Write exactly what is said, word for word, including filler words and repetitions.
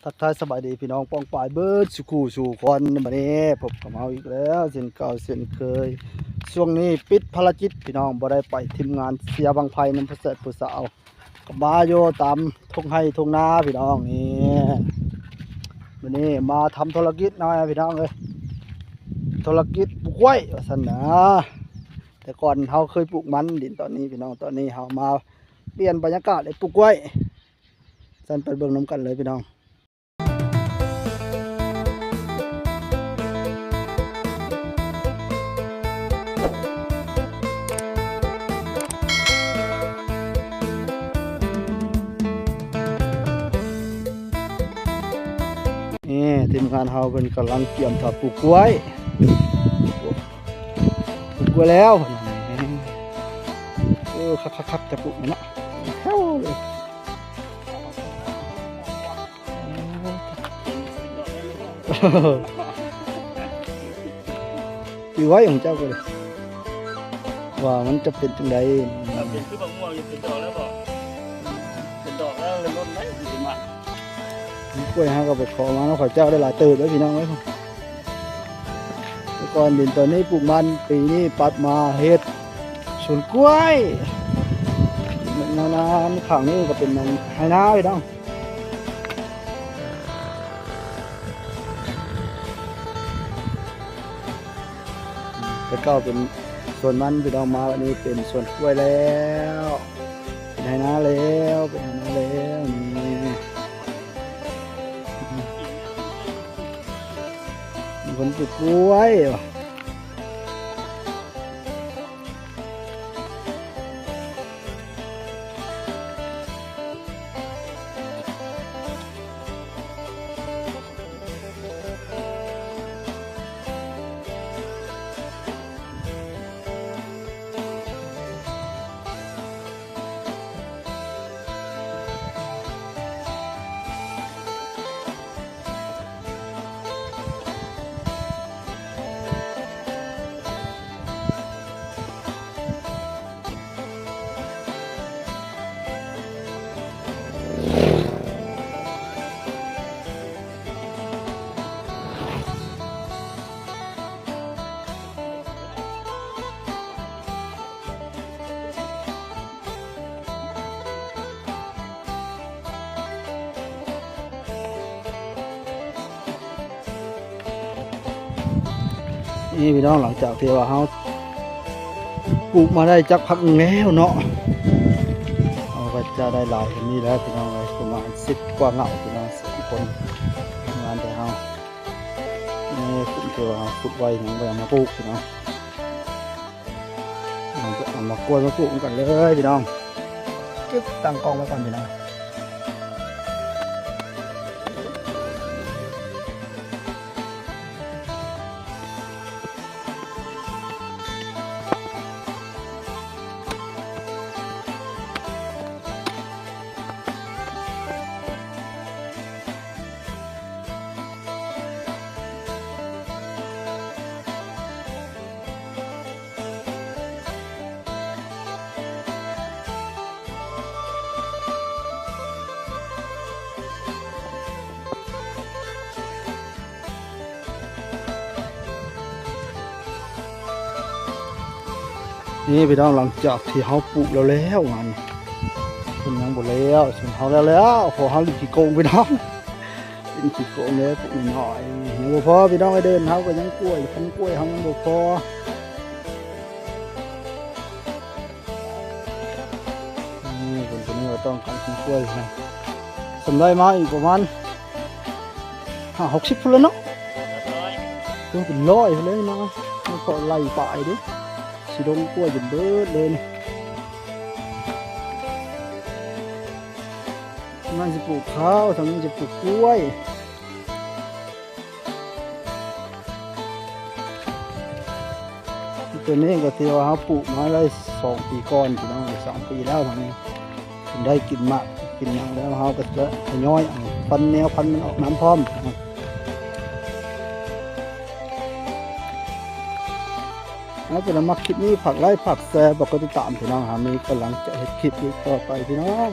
ทักทายสบายดีพี่น้องป้องปายเบิดสู่คู่สู่คน บัดนี้พบกับเฮาอีกแล้วเช่นเก่าเช่นเคย ช่วงนี้ปิดภารกิจพี่น้อง บ่ได้ไปทีมงานเสียบั้งไฟนำผู้แซ่บผู้สาว ก็มาอยู่ตามทุ่งไร่ทุ่งนาพี่น้องนี่ บัดนี้มาทำธุรกิจหน่อยพี่น้องเอ้ย ธุรกิจปลูกกล้วยว่าซั่นนะ แต่ก่อนเฮาเคยปลูกมันดินตอนนี้พี่น้อง ตอนนี้เฮามาเปลี่ยนบรรยากาศเลยปลูกกล้วย ซั่นไปเบิ่งนำกันเลยพี่น้อง นี่ทีมงานเฮาเพิ่นกำลังเตรียมถ้าปลูกกล้วย ปลูกกล้วยแล้ว เออ คักๆๆ จะปลูกมันเนาะ แถวเลย ถือไว้ของเจ้าก็เลย ว่ามันจะเป็นจังใด๋ มันเป็นคือบักม่วงอยู่ เป็นดอกแล้วบ่ เป็นดอกแล้วเลยล้นไหม สิมา กล้วยเฮาก็ไปขอมาเนาะ เขาเจ้าได้หลายเติบแล้วพี่น้องเอ้ย แต่ก่อนดินตอนนี้ปลูกมัน ปีนี้ปัดมาเฮ็ดสวนกล้วย นานๆ ข้างนี้ก็เป็นไร่นาพี่น้อง แต่เก่าเป็นสวนมันพี่น้อง มาวันนี้เป็นสวนกล้วยแล้ว เป็นไร่นาแล้ว เป็นไร่นาแล้ว นี่ มีคนปลูกกล้วยว่ะ นี่พี่น้อง หลังจากที่ว่าเฮาปลูกมาได้จักพักหนึ่งแล้วเนาะ เฮาก็จะได้หลายกว่านี้แล้วพี่น้องเอ้ย ประมาณสิบกว่าเหง้าพี่น้อง สองคน งานแต่เฮา นี่คือว่าเฮาปลูกไว้ยังบ่ได้มาปลูกพี่น้อง เฮาจะเอามากล้วยมาปลูกกันเลยพี่น้อง เก็บตั้งกล้องไว้ก่อนพี่น้อง นี่พี่น้อง หลังจากที่เฮาปลูกแล้วแล้วมัน เพิ่นยังบ่แล้ว ส่วนเฮาแล้วแล้ว ขอเฮาเล่นขี้โกงพี่น้อง เล่นขี้โกงเลยปลูกน้อยๆ ยังบ่พอพี่น้อง ไอ้เดินเฮาก็ยังกล้วย พันกล้วยเฮายังบ่พอ นี่คนตัวนี้ก็ต้องการกินกล้วยนะ สำไรมาอีกประมาณห้าหกสิบพุ้นแล้วเนาะ ต้องเป็นร้อยพุ้นเลยเนาะ มันก็ไล่ไปเด้ สิดงกล้วยจนเบิดเลยนี่ มันจะปลูกข้าว ทางนี้จะปลูกกล้วย ตัวนี้ก็ที่ว่าเฮาปลูกมาได้สองปีก่อนพี่น้อง สองปีแล้วทางนี้ ได้กินหมากกินหยังแล้ว เฮาก็จะทยอยเอาพันธุ์แนวพันธุ์มันออกนำพร้อม ถ้าเกิดว่ามักคลิปนี้ ฝากไลค์ ฝากแชร์ ฝากกดติดตามพี่น้อง หามีกำลังจะเฮ็ดคลิปอีกต่อไปพี่น้อง